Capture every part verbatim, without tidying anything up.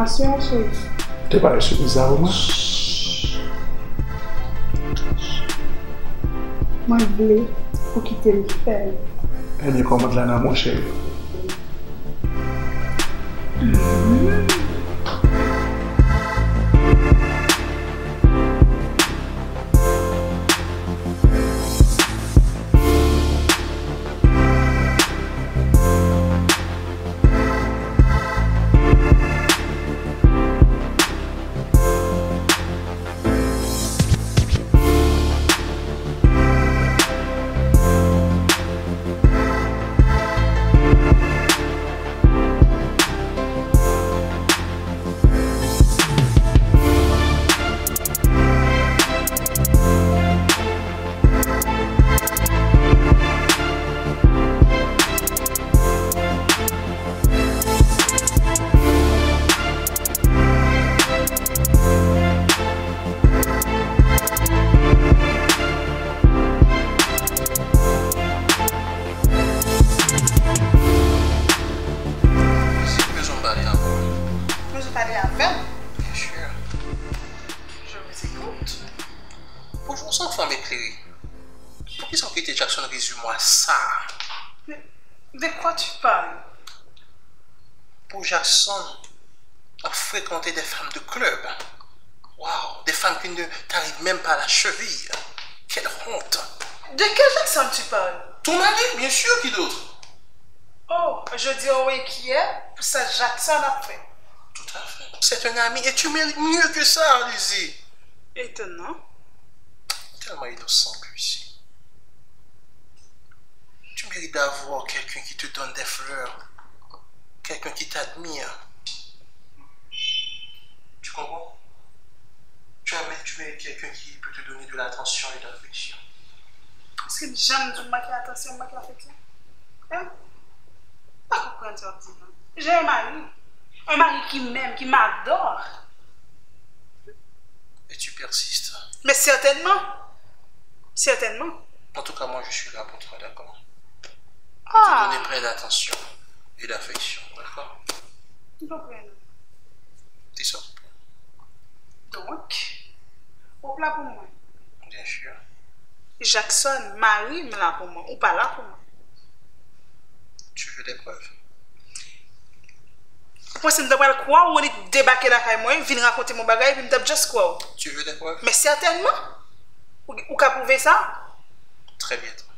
Sè cheri. Te pare sou bizarre mwen. Mwen vle pou kite m fè l. Ebyen, kòmand la nan men w, cheri. Bezwen pale avè w. Bezwen pale avè m? Bien sûr. Je vous écoute. Bonjour, sa w fanm eklere. Poukisa w kite Jackson rezime w a sa? De, de quoi tu parles? Pou Jackson ap fréquenter des femmes de club. Waouh, des femmes qui ne t'arrivent même pas à la cheville. Quelle honte. De quel Jackson tu parles? Ton mari, bien sûr, qui d'autre? Oh, je dis, oh oui, qui est? Pou sa Jackson ap fè. Tout à fait. C'est un ami et tu mérites mieux que ça, Lizzie. Étonnant. Tellement innocent, lui aussi. Tu mérites d'avoir quelqu'un qui te donne des fleurs, quelqu'un qui t'admire. Tu comprends? Tu as, tu mérites quelqu'un qui peut te donner de l'attention et de l'affection. Èske m janm di w m manke atansyon, m manke afeksyon? Hein? M pa konprann sa w ap di m nan. J'ai un mari. Un mari qui m'aime, qui m'adore. Et tu persistes. Mais certainement. Certainement. En tout cas, moi, je suis là pour toi, d'accord? Pour te donner plein d'attention et d'affection, d'accord? M konprann. Dis ça. Donk, w ap la pou mwen? Bien sûr. Jackson, mari m la pou mwen, ou pa la pou mwen. Tu veux des preuves? Ou panse m ta pral kwè w, ou annik debake lakay mwen, vin rakonte m yon bagay, epi m t ap just kwè w? Tu veux des preuves? Men sètènman, ou, ou ka pwouve sa? Très bientôt.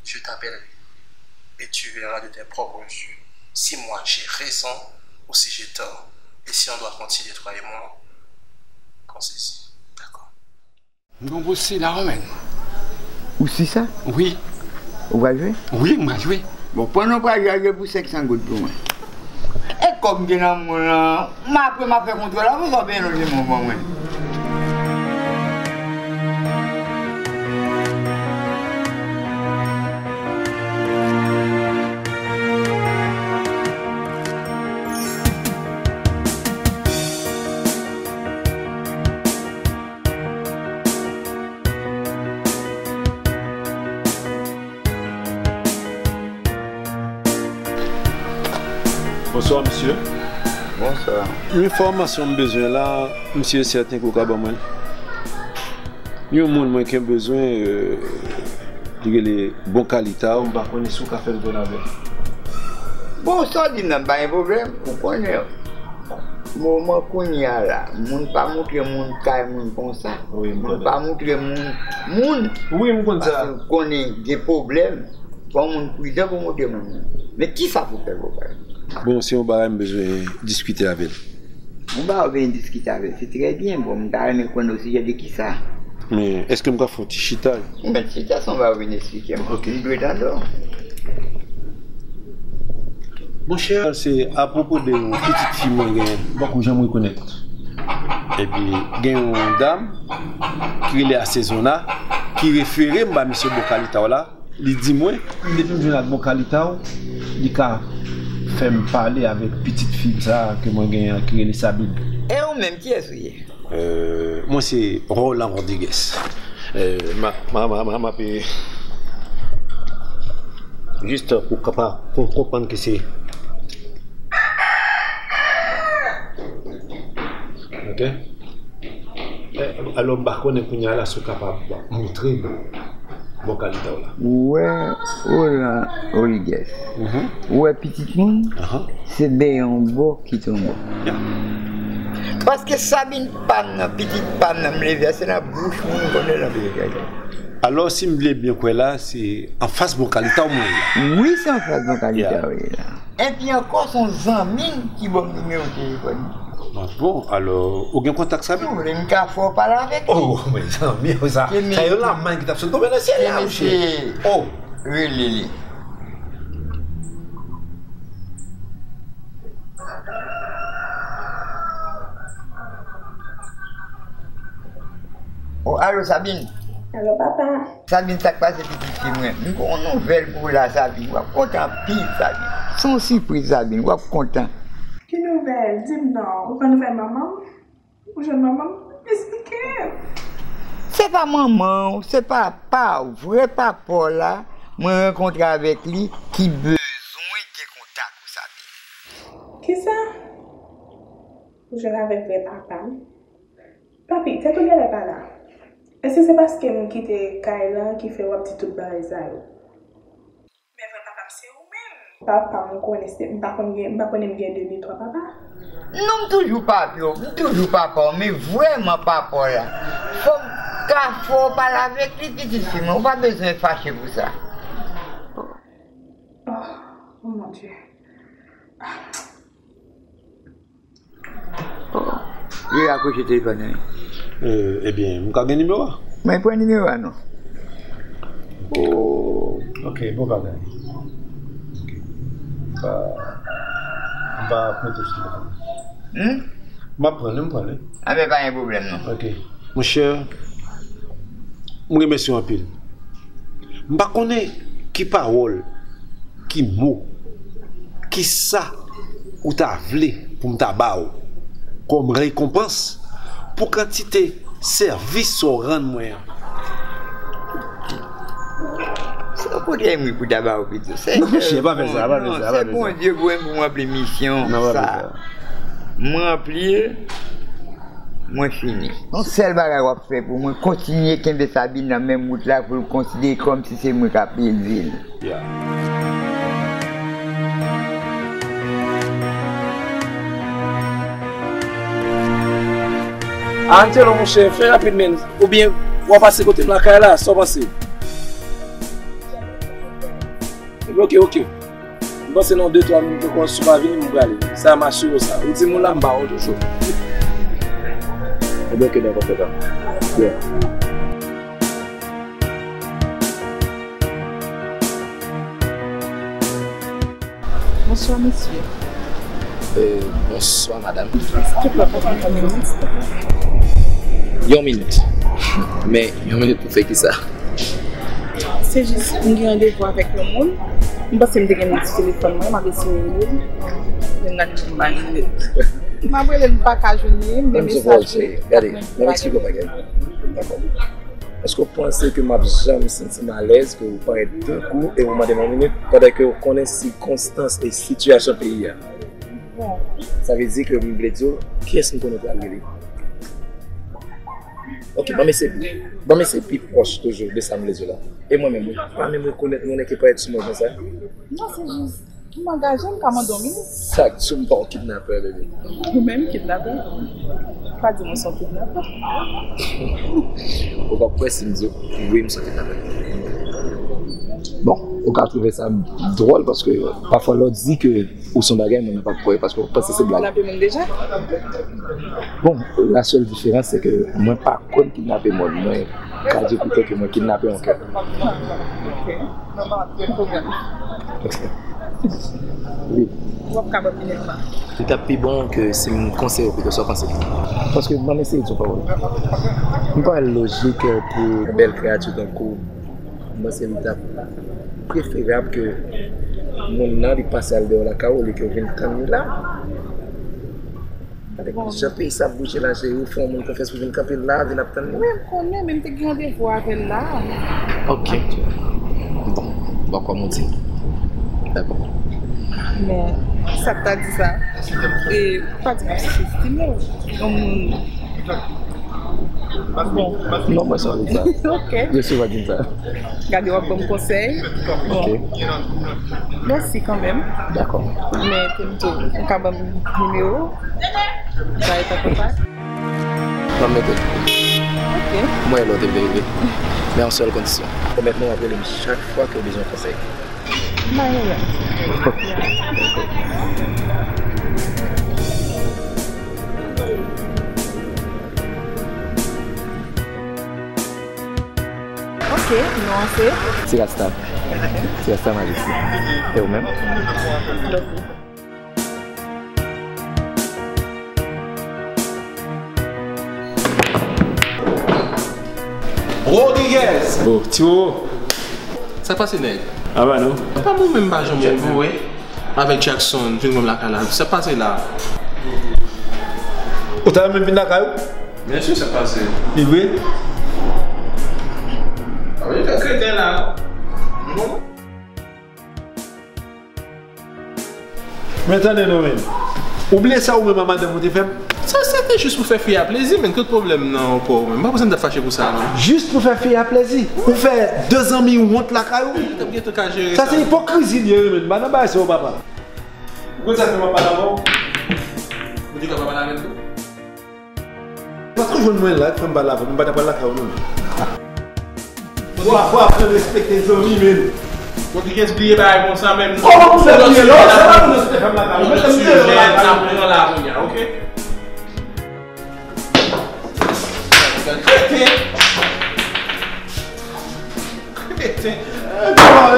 Je t'appellerai et tu verras de tes propres yeux si moi j'ai raison ou si j'ai tort. Et si on doit continuer, toi et moi, qu'on saisit. D'accord. M gon gwo si la wi, menn. Ou si sa? Wi. Ou pral jwe? Wi, m pral jwe. Bon, pandan w pral jwe, al jwe pou senk san goud pou mwen. E kòb m gen nan men w lan, m apre m ap fè kontwòl la, pou sa w peye non, se mwen ban mwen. Bonswa, mesye. Bonswa. Yon enfòmasyon m bezwen la, m sèten ke w ka ban mwen l. Yon moun mwen gen bezwen, euh, li rele Bon Kalita, m pa konnen si w ka fè m jwenn avè l. Bon, sa w di m nan, pa gen pwoblèm. Ou konnen, moman kounye a la, moun pa moutre moun kay moun konsa. Wi, m konnen. Moun pa moutre moun, moun. Wi, m konn sa. Paske w konnen gen pwoblèm. Fò moun pridan pou moutre moun. Men kisa pou fè pou fè? Bon, se yon bagay m bezwen diskite avè l. Yon bagay w vin diskite avè l, se trè byen. Bon, m ta renmen konnen osijè de kisa. Men, èske m ka fè yon ti chita? Yon ti chita, se yon bagay w vin eksplike m. Ok. M dwe tande w. Monchè, se apwopo de yon pitit fi mwen genyen, m poko janm rekonèt. Epi, gen yon dam ki rele Asezona, ki refere m ba mesye Bon Kalita w la. Li di mwen, depi m jwenn ak Bon Kalita w, li ka fè m pale avèk pitit fi m sa a ke mwen genyen an ki rele Sabine. E ou menm, kiyès ou ye? Euh, mwen se Roland Rodriguez. Euh, m a, m a, m a, m a, m ape, jis pou w kapab kon-, konprann ke se, Ok. Eh, alò, m pa konnen kounye a la si w kapab montre m bon kalite w la. Ou wè Roland Rodriguez. Mhm. Ou wè pitit moun, aha, se dèyè yon bò kite yon bò. Ya. Paske Sabine pa m nan, pitit pa m nan, m leve a, se nan bouch moun m konnen l antre. Alò, si m vle byen kwè la, se anfas bon kalite w mwen ye la. Wi, se anfas bon kalite w ye la. Epi ankò, se yon zanmi m ki ban m nimewo telefòn li. Ah bon, alò, ou gen kontak Sabine? Si w vle, m ka fè w pale avèk li. Oh, mezanmi, sa, sa yon lamann ki t ap sot tonbe nan syèl la, monchè. Oh! Rele li. Oh, alo, Sabine. Alo, papa. Sabine, sa k pase pitit fi mwen? M gen yon nouvèl pou w la, Sabine. W ap kontan anpil, Sabine. Se yon sipriz, Sabine. W ap kontan. Ki nouvèl? Di m non. Ou pran nouvèl manman m? Ou jwenn manman m? Esplike m. Se pa manman w, se papa w, vrè papa w la, mwen rankontre avèk li ki bezwen gen kontak ou, Sabine. Kisa? Ou jwenn avèk vrè papa m? Papi, tèt ou genlè pa la. Èske se paske m kite kay lan ki fè w ap di tout bagay sa yo? Men vrè papa m se ou menm. Papa m, ou konnen se, m pa konn gen, m pa konnen m gen de ni twa papa. Non, m toujou papi w, m toujou papa w, men vrèman papa w la. Fò m ka fè w pale avèk li, pitit fi mwen, ou pa bezwen fache pou sa. Oh, oh mon Dieu. Li rakwoche telefòn nan. Euh, ebyen, m ka gen nimewo a? Mwen pran nimewo a non. Oh, ok, bon bagay. Ok. M pa, m pa pran tou sou telefòn. Hmm? M ap pran li, m pran li. Anben, pa gen pwoblèm non. Ok. Monchè, m remèsye w anpil. M pa konnen ki pawòl, ki mo, ki sa ou ta vle pou m ta ba w kòm rekonpans pou kantite sèvis sa w rann mwen an. Se yon kote m ri pou ta ba w pito. Non, monchè, pa fè sa, pa fè sa, pa fè sa. Se Bondye pou mwen pou m ranpli misyon sa. Non, pa fè sa. M ranpli, mwen fini. Yon sèl bagay w ap fè pou mwen, kontinye kenbe Sabine nan menm wout la pou l konsidere kòmsi se mwen k ap elve l. Yeah. Angelo, monchè, fè rapid, men. Oubyen, w a pase kote m lakay la, sa w panse? Ok, ok. M panse nan de twa minit ankò, si w pa vini, m prale. Sa, m asire w sa. Ou di moun la, m ba w toujou. Ebyen, ok, dakò, fè sa. Yeah. Bonswa, mesye. Euh, bonswa, madanm. Èske w ka pran yon minit, silvouplè? Yon minit. Men, yon minit pou fè kisa? Se jis, m gen randevou avèk yon moun. M panse m te gen li sou telefòn mwen, m ap eseye rele l. Men m gade m pa rele l. M ap rele l, m pa ka jwenn li, m te mesaj li. Gade, m ap eksplike w bagay. Dakò. Èske w panse ke m ap janm santi m alèz ke w parèt tankou e w mande m yon minit, pandan ke w konnen sikonstans e sitiyasyon peyi a? Bon. Sa vle di ke m vle di w, kiyès m konnen w pral rele? Ok, ban m eseye, ban m eseye pi pwòch toujou de sa m vle di w la. E mwen menm, ou pa menm rekonèt mwen ke parèt sou mwen konsa? Non, se jis, m angaje, m ka mande w minit. Sa k di w m pa yon kidnapè, bebe? Ou menm kidnapè? Pa di mwen se yon kidnapè. Ou p ap kwè si m di w, wi, m se yon kidnapè. Bon, ou ka twouve sa dwòl paske pafwa lè w di ke ou se yon bagay, moun nan p ap kwè paske w panse se blag. Ou kidnape moun deja? Bon, la sèl diferans se ke mwen pa kwè m kidnape moun. Mwen ka di w pito ke mwen kidnape yon kè. Ok. Wi. W ap ka ban m minit la. Li t ap pi bon ke si m konseye w pito, sa w panse? Paske ban m eseye di w pawòl. M pa wè lojik pou yon bèl kreyati tankou w. M panse li t ap preferab ke moun nan li pase al deyò lakay ou olye ke w vin tann li la. Avèk jan peyi sa ap bouje la, cheri, ou fè yon moun konfyans pou vin kanpe la, vin ap tann li. Wi, m konnen, men m te gen randevou avè l la. Ok. Bon, bon, kòm ou di. Dakò. Men, Sa k ta di sa? E, pa di m ap sou-estime w. Yon moun. Bon. Non, mwen sa di sa. Ok. Jesús va di sa. Gade, w ap ban m konsèy. Bon. Ok. Mèsi kanmenm. Dakò. Men, pou m di w, ou ka ban m nimewo w? Sa e pa kontak? Ban m mete. Ok. Mwen lòt e vle rive. Men an sèl kondisyon. Pwomèt mwen w ap rele m chak fwa ke w bezwen konsèy. Mwen rele. Ok, non an se? Ti Rasta. Ti Rasta Majesté. E ou menm? Lofi. Rodriguez! Oh, Tiro! Sa pase, nèg? Aba non. Apa mwen menm pa janm wè avèk Jackson, vin wè m lakay la. Sa pase la? Ou ta renmen vin lakay ou? Byen si, sa pase. Li vre? A wi, fè kreten la. Non. Men tande non, men. Ou bliye sa ou menm ak madanm ou te fè m? Sa se te jis pou fè fi a plezi, men tout pwoblèm nan ankò, men m pa panse m t ap fache pou sa, non. Jis pou fè fi a plezi? Ou fè de zanmi w wont lakay ou? Li t ap gentan ka jere sa. Sa se ipokrizi li ye, men. M pa nan bagay sa yo, papa. Ou konn sa fè m ap pale avè w? Ou te ka pa pale avè l tou? Paske w jwenn mwen la, fè m pale avè w, m pa t ap pral lakay ou non. Fò, fò aprann respekte zanmi, men. Rodriguez bliye bagay konsa, men. Kòman pou fè bliye lò? Se pa moun nan sou te fè m lakay ou. Mete m deyò lakay ou. N ap pran la kounye a, ok? Kreten. Kreten.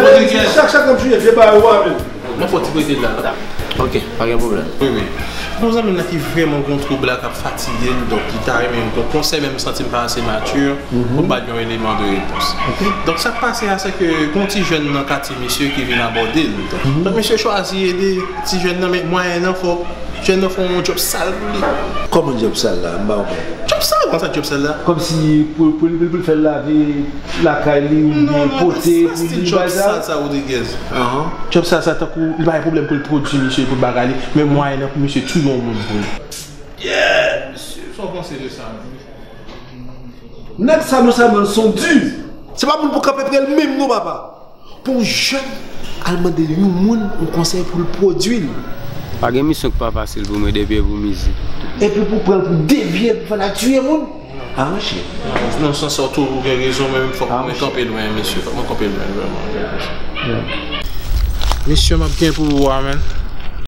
Rodriguez. Chak, chak ap jwe vye bagay ou a, men. Mwen fò ti prete la. Ok, pa gen pwoblèm. Wi, wi. Gon zanmi m nan ki vrèman gon twoub la, k ap fatige l, donk li ta renmen yon konsèy, men m santi m pa ase mati pou m ba l yon eleman de repons. Ok. Donk sa k pase a, se ke gon ti jèn nan katye misye ki vin abòde l. Donk misye chwazi ede ti jèn nan, men mwayen nan fò jèn nan fè yon djòb sal pou li. Kòman djòb sal la? M pa konprann. Djòb sal, kòman sa djòb sal la? Kòmsi pou, pou, pou, pou l fè l lave lakay li oubyen pote pou li bagay sa? Non, non, se pa stil djòb sal sa, Rodriguez. Ahan. Djòb sal sa tankou li pa gen pwoblèm pou l pwodui misye, pou l bagay li, men mwayen nan pou misye touye yon moun pou li. Yeah, mesye, sa w panse de sa menm? Nèg sa non sèlman l son di, se pa moun pou kanpe pre l menm non, papa. Pou yon jèn al mande yon moun yon konsèy pou l pwodui l. Pa gen misyon ki pa fasil pou mwen depi e pou mizik. Epi pou pran l pou devye l pou fè l al tiye moun. Ah, monchè. Non, nan sans sa w tou, ou gen rezon, men fòk mwen kanpe lwen, mesye. Fòk mwen kanpe lwen, vrèman. Misyon m ap gen pou ou a, men,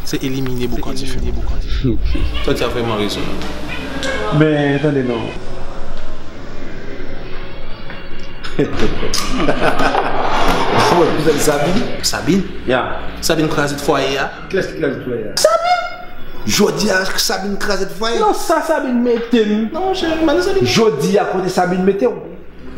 se elimine boukan dife. Sa w di a vrèman rezon. Men, tande non. Mwen, kouzen Sabine. Sabine? Ya. Sabine krazèt fwaye a. Kilès ki krazèt fwaye a? Sabine! Jodi a, Sabine krazèt fwaye. Non, sa Sabine mete m. Non, monchè, m pa nan Sabine. Jodi a, kote Sabine mete w?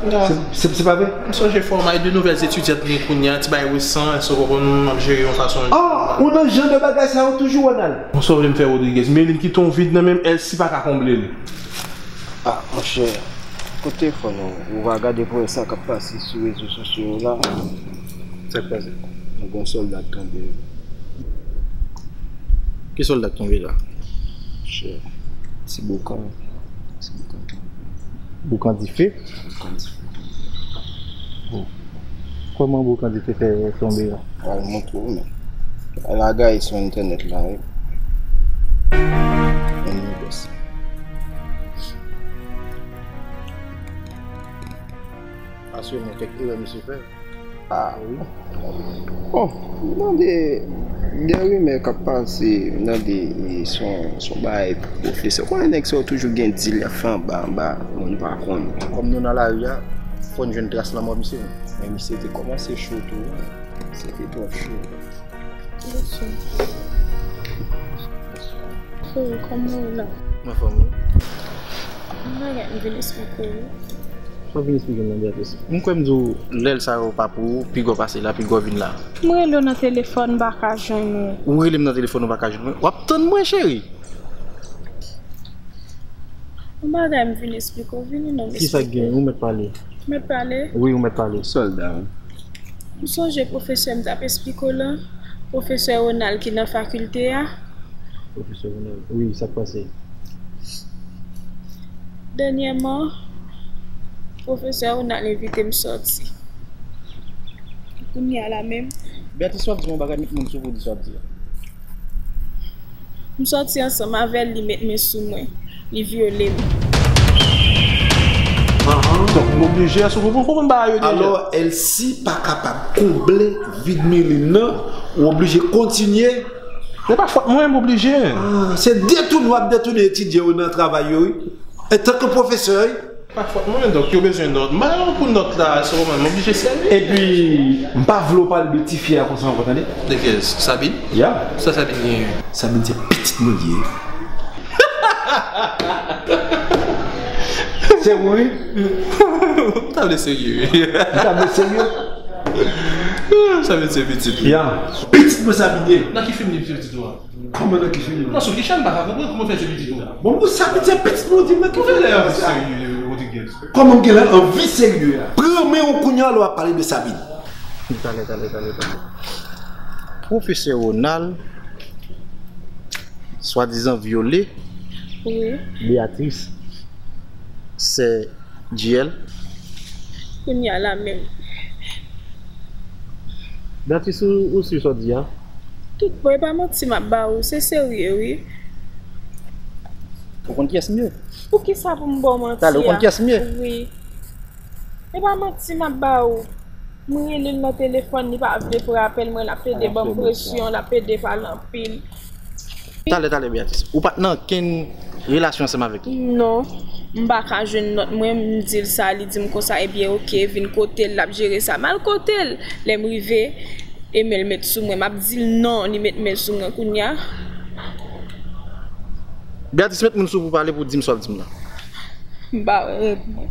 Non. Se, se, se pa vre? M sonje fòmay de nouvèl etidyant gen kounye a, ti bagay resan, èske w konprann, m ap jere yon fason. Ah, ou nan jan de bagay sa yo toujou, Ronald? Bon, sa w vle m fè, Rodriguez? Melin kite yon vid nan men m, Elsie pa ka konble l. Ah, monchè, kote telefòn ou? Ou va gade pou wè sa k ap pase sou rezo sosyo yo la. Sa k pase? Nou gen yon sòlda k tonbe. Ki sòlda k tonbe la? Monchè, ti boukan. Ti boukan tonbe. Boukan dife? Boukan dife tonbe. Bon. Kòman boukan dife fè tonbe la? Pral montre w, men. Al lage sou entènèt la, wi. Ann nou bòs. Asire nou kèk erè misye fè. Ah, wi. Bon, m tande de rimè k ap pase, m tande, e, se yon, se yon bagay pwofesè. Ou konnen nèg sa yo toujou gen dil y ap fè anba, anba, moun pa konn. Kòm nou nan lari a, fò n jwenn tras lanmò misye. Men misye te kòmanse cho tou, wi. Misye te twò cho. Bonswa. Freo, kòman w la? M anfòm, wi. Yon bagay m vin esplike w, wi. Sa w vin esplike m nan, Beatrice? M kwè m di w, lè sa yo pa pou ou, piga w pase la, piga w vin la. M rele w nan telefòn, m pa ka jwenn ou. Ou rele m nan telefòn, ou pa ka jwenn mwen? W ap tann mwen, cheri. Yon bagay m vin esplike w, vini non, m esplike w. Kisa k gen? Ou mèt pale. M mèt pale? Wi, ou mèt pale. Sòlda. M sonje pwofesè m t ap esplike w lan, Pwofesè Ronald ki nan fakilte a. Pwofesè Ronald, wi, sa k pase? Dènyèman, pwofesè Ronald envite m sòti. Kounye a la menm. Beatrice, w ap di m yon bagay, met moun sou pou di sa w ap di a. M sòti ansanm avè l, li met men sou mwen. Li vyole m. Donk, m oblije, èske w konprann, konprann bagay yo deja? Alò, Elsie pa kapab konble vid Mirline nan, ou oblije kontinye. Se pa fòt mwen, m oblije. Ah, se detounen w ap detounen etidyan yo nan travay yo, wi. Antanke pwofesè, wi. Pa fòt mwen, donk yo bezwen nòt. M pa gen pou nòt la, se kòman, m oblije sèvi. Epi, m pa vle w pale de tifi a konsa ankò, tande? De kiyès? Sabine? Ya. Sa Sabine genyen? Sabine se pitit mwen li ye. Se ou, wi? M ta vle serye, wi. M ta vle serye? Sabine se pitit li. Ya. Pitit mwen Sabine ye. Nan ki fim li pitit ou a? Kòman nan ki fim nan? Non, sou ki chèn m pa ka konprann kòman fè se pitit ou? Bon, pou sa pitit, pitit mwen di m nan ki fim nan. Serye, Rodriguez. Kòman m genlè anvi serye a? Pran men w kounye a lè w ap pale de Sabine. Talè, talè, talè, talè. Pwofesè Ronald, swadizan vyole Wi. Beatrice, sè J L. Kounye a la menm. Beatrice, ou, ou si sa w di a? Tout bon, e pa manti m ap ba ou, se serye, wi. Ou konn kiyès m ye? Poukisa pou m ba w manti a? Talè, ou konn kiyès m ye? Wi. E pa manti m ap ba ou. M rele l nan telefòn, li pa vle pran apèl mwen, l ap pede ban m presyon, l ap pede pale anpil. Talè, talè, Beatrice. Ou pa t nan okenn relasyon ansanm avèk li? Non. M pa ka jwenn nòt mwen, m di l sa, li di m konsa, ebyen, oke, vin kote l, l ap jere sa. M al kote l. Lè m rive, e men l met sou mwen. M ap di l non, li met men sou mwen kounye a. Beatrice, met moun sou pou pale, pou di m sa w ap di m nan. M pa wè rèd mwen.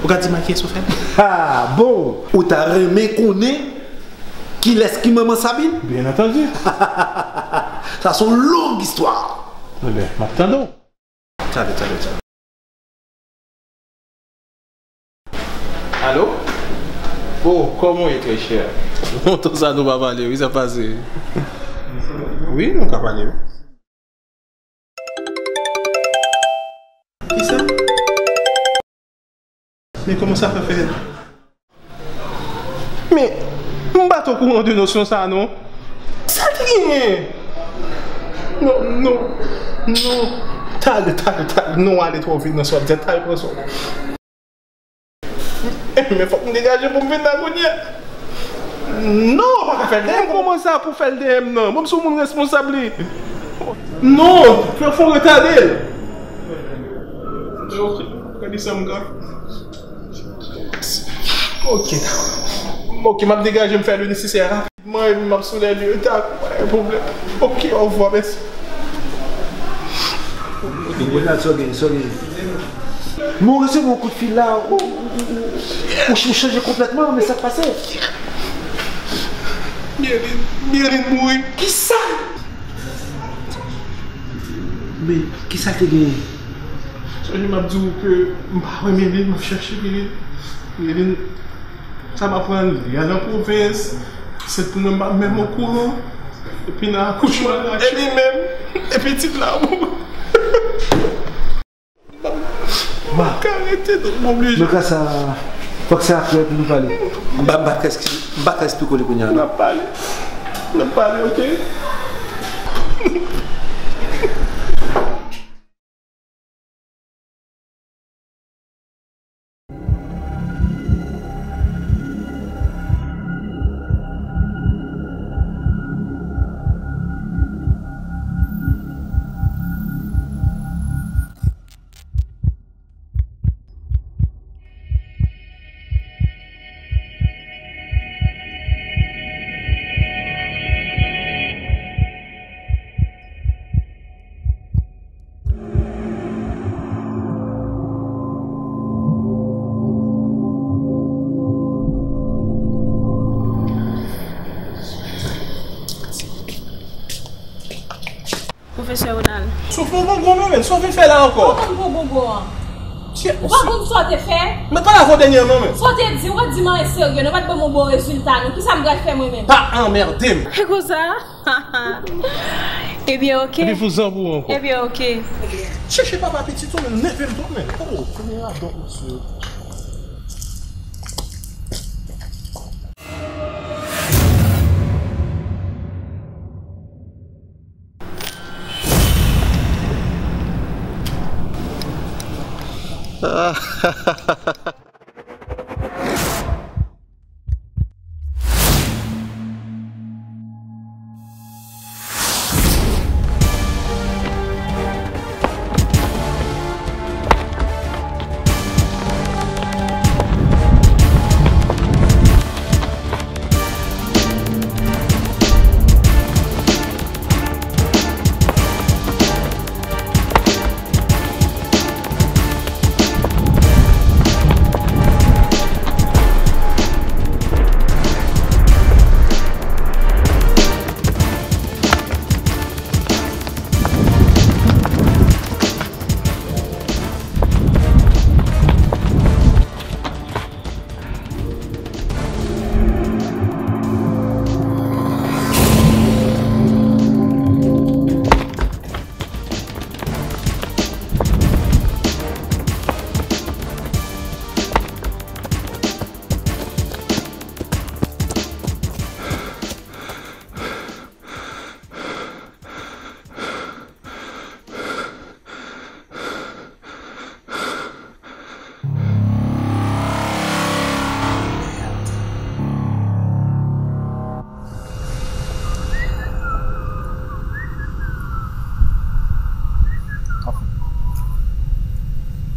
Ou ka di m a kiyès ou fè l? Ha, bon, ou ta renmen konnen kilès ki manman Sabine? Byen antandi. Sa se yon long istwa. Ebyen, m ap tande w. Talè, talè, talè. Alo? Oh, kòman w ye, trè chè? Lontan sa nou pa pale, wi, sa pase. Wi, nou ka pale, wi. Kisa? Men kòman sa fè fèt? Men, m pa t okouran de nosyon sa a, non. Sa l te genyen? Non, non, non. Talè, talè, talè. Non, ale twò vit nan sa w ap di a. Talè, pran swen w. Men fòk m degaje pou m vin la kounye a. Non, w pa ka fè l dèyè m. Kòman sa pou fè l dèyè m nan? Bon, m se yon moun responsab li. Non, fè fò retade l. Ok, gade sa m ka. Ok, dakò. Ok, m ap degaje m fè le nesesè rapidman epi m ap sou lè lye. Dakò, pa gen pwoblèm. Ok, ovwa, mèsi. Ok, Ronald, sa w gen, sa w gen? Men w resevwa yon kout fil la, ou, ou, ou, ou, ou chanje konplètman, men sa k pase? Byenvin, Byenvin mouri. Kisa? Men, kisa te genyen? Sonje m ap di w ke m pa wè Byenvin, m ap chèche Byenvin. Byenvin, sa m aprann, li al nan pwovens, sèt pou mwen m pa menm okouran. Epi nan akouchman, e li menm, e pitit la, bon. M ka rete, donk, m oblije. Nan ka sa, fòk se aprè pou nou pale. M pa, m pa ka esplike w li kounye a, non. N ap pale. N ap pale, oke? Pwofesè Ronald. Souf yon gongon, men, men, sa w vin fè la ankò? Kòman m pran gongon an? Ou pa konn sa w te fè? Mwen pa la vò dènyèman, men. Sa w te di, ou pa t di m anyen serye, non, pa t ban m yon bon rezilta, non. Kisa m pral fè mwen menm? Pa anmède m. E konsa? Ebyen, oke. Epi fout zan pou ou ankò. Ebyen, oke. Chèche papa pitit ou, men nève m twòp, men. Oh, premye radòt, mesye.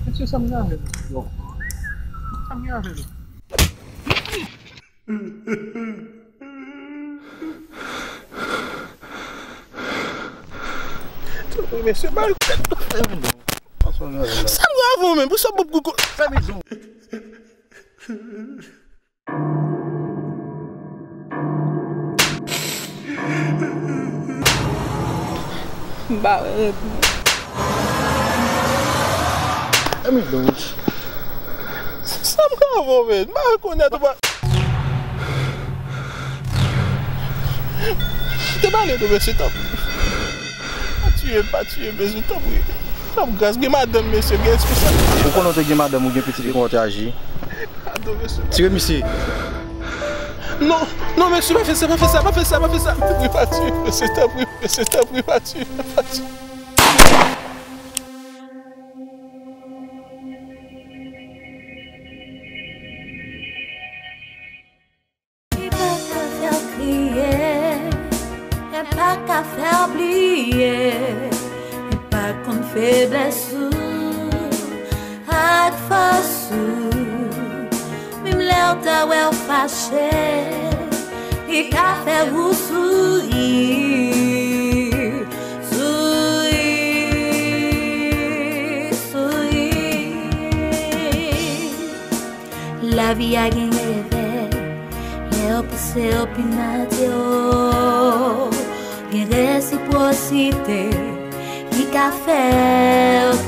Mesye, sa m gen avè nou? Sa m gen avè nou? Mesye, bay tèt nou fè m non. Sa m gen avè w menm? Pou sa Bob Koukou fè m izo. M pa wè rèv mwen. Emi Louis. Sa m ka avè w, men? M pa rekonèt ou pa. Kite pale non, mesye, tanpri. Pa tiye m, pa tiye m, mesye, tanpri. Fè m gras, gen madanm, mesye, gen responsablite. Ou konnen w te gen madanm ou, gen pitit, kòman w te aji? Pardon, mesye. Tire misye. Non, non, mesye, pa fè sa, pa fè sa, pa fè sa, pa fè sa. Tanpri, pa tiye m, mesye, tanpri, mesye, tanpri, pa tiye m, pa tiye m. Li pa ka fè w kriye, li pa ka fè w bliye, li pa konn feblès ou ak fòs ou. Menm lè w ta wè w fache, li ka fè ou souri, souri, souri. Lavi a gen revè, lè yo pouse w pi mal di w. Gen resipwosite ki ka fè w